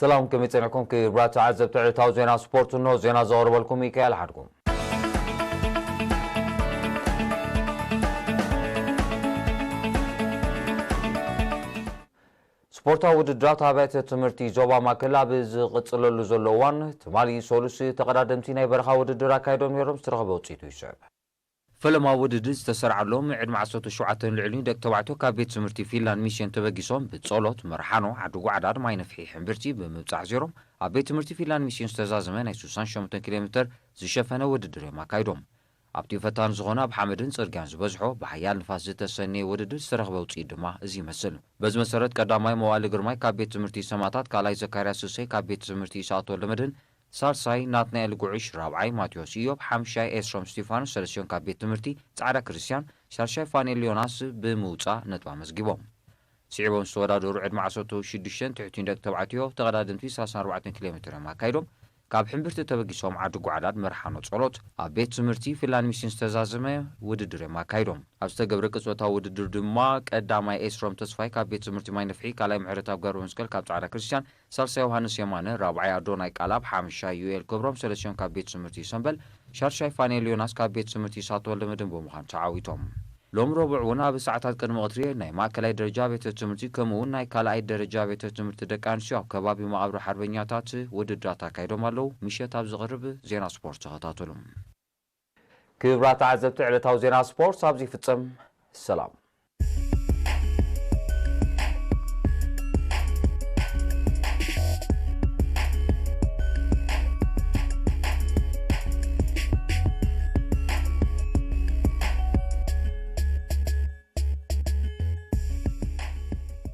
ሰላም፣ ከመይ ጸኒሕኩም ክቡራት ተዓዘብቲ ዕለታዊ ዜና ስፖርት? እንሆ ዜና ዘቕርበልኩም ሚካኤል ሓድጉ። ስፖርታዊ ውድድራት ኣብያተ ትምህርቲ ዞባ ማእከል ኣብ ዝቕጽለሉ ዘሎ እዋን፣ ትማሊ ሰሉስ ተቐዳደምቲ ናይ በረኻ ውድድር ኣካይዶም ነይሮም። ዝተረኸበ ውጽኢቱ ይስዕብ። ፈለማ ውድድር ዝተሰርዓሎም ዕድመ ዓሰርተ ሸውዓተ ንልዕሊ ደቂ ተባዕትዮ ካብ ቤት ትምህርቲ ፊንላንድ ሚስዮን ተበጊሶም ብጸሎት፣ መርሓኖ፣ ዓዲ ጓዕዳድ፣ ማይ ነፍሒ፣ ሕምብርቲ ብምብጻሕ ዜሮም ኣብ ቤት ትምህርቲ ፊንላንድ ሚስዮን ዝተዛዘመ ናይ ስሳን ሸሞንተን ኪሎ ሜተር ዝሸፈነ ውድድር እዮም ኣካይዶም። ኣብቲ ፈታኒ ዝኾነ ኣብ ሓመድን ጽርግያን ዝበዝሖ ብሓያል ንፋስ ዝተሰነየ ውድድር ዝተረኽበ ውጽኢት ድማ እዚ ይመስል። በዚ መሰረት ቀዳማይ መዋእሊ ግርማይ ካብ ቤት ትምህርቲ ሰማእታት፣ ካልኣይ ዘካርያስ ስሰይ ካብ ቤት ትምህርቲ ይስኣት ወልደመድህን፣ ሳልሳይ ናትናኤል ጉዕሽ፣ ራብዓይ ማቴዎስ ኢዮብ፣ ሓምሻይ ኤስሮም ስቲፋኖስ ሰለስቲኦም ካብ ቤት ትምህርቲ ጻዕዳ ክርስቲያን፣ ሻድሻይ ፋኔል ዮናስ ብምውጻእ ነጥቢ ኣመዝጊቦም። ስዒቦም ዝተወዳደሩ ዕድመ ዓሰርተ ሽዱሽተን ትሕቲን ደቂ ተባዕትዮ ተቐዳደምቲ ሰላሳን ኣርባዕተን ኪሎ ሜትር እዮም ኣካይዶም። ካብ ሕምብርቲ ተበጊሶም ዓዲ ጓዕዳድ መርሓኖ ጸሎት ኣብ ቤት ትምህርቲ ፊንላንድ ሚስዮን ዝተዛዘመ ውድድር እዮም ኣካይዶም። ኣብ ዝተገብረ ቅጽበታዊ ውድድር ድማ ቀዳማይ ኤስሮም ተስፋይ ካብ ቤት ትምህርቲ ማይ ነፍሒ፣ ካልኣይ ምሕረተኣብ ገብረ መስቀል ካብ ጻዕዳ ክርስቲያን፣ ሳልሳይ ዮሃንስ የማነ፣ ራብዓይ ኣዶናይ ቃላብ፣ ሓምሻይ ዩኤል ክብሮም ሰለስቲኦም ካብ ቤት ትምህርቲ ሰምበል፣ ሻድሻይ ፋኔል ዮናስ ካብ ቤት ትምህርቲ ይስኣት ወልደመድህን ብምዃን ተዓዊቶም። ሎም ረቡዕ እውን ኣብ ሰዓታት ቅድሚ ቀትሪ ናይ ማእከላይ ደረጃ ቤት ትምህርቲ ከምኡ እውን ናይ ካልኣይ ደረጃ ቤት ትምህርቲ ደቂ ኣንስትዮ ኣብ ከባቢ መቓብር ሓርበኛታት ውድድራት ኣካይዶም ኣለዉ። ምሸት ኣብ ዝቐርብ ዜና ስፖርት ተኸታተሉ። ክቡራት ተዓዘብቲ፣ ዕለታዊ ዜና ስፖርት ኣብዚ ይፍጸም። ሰላም።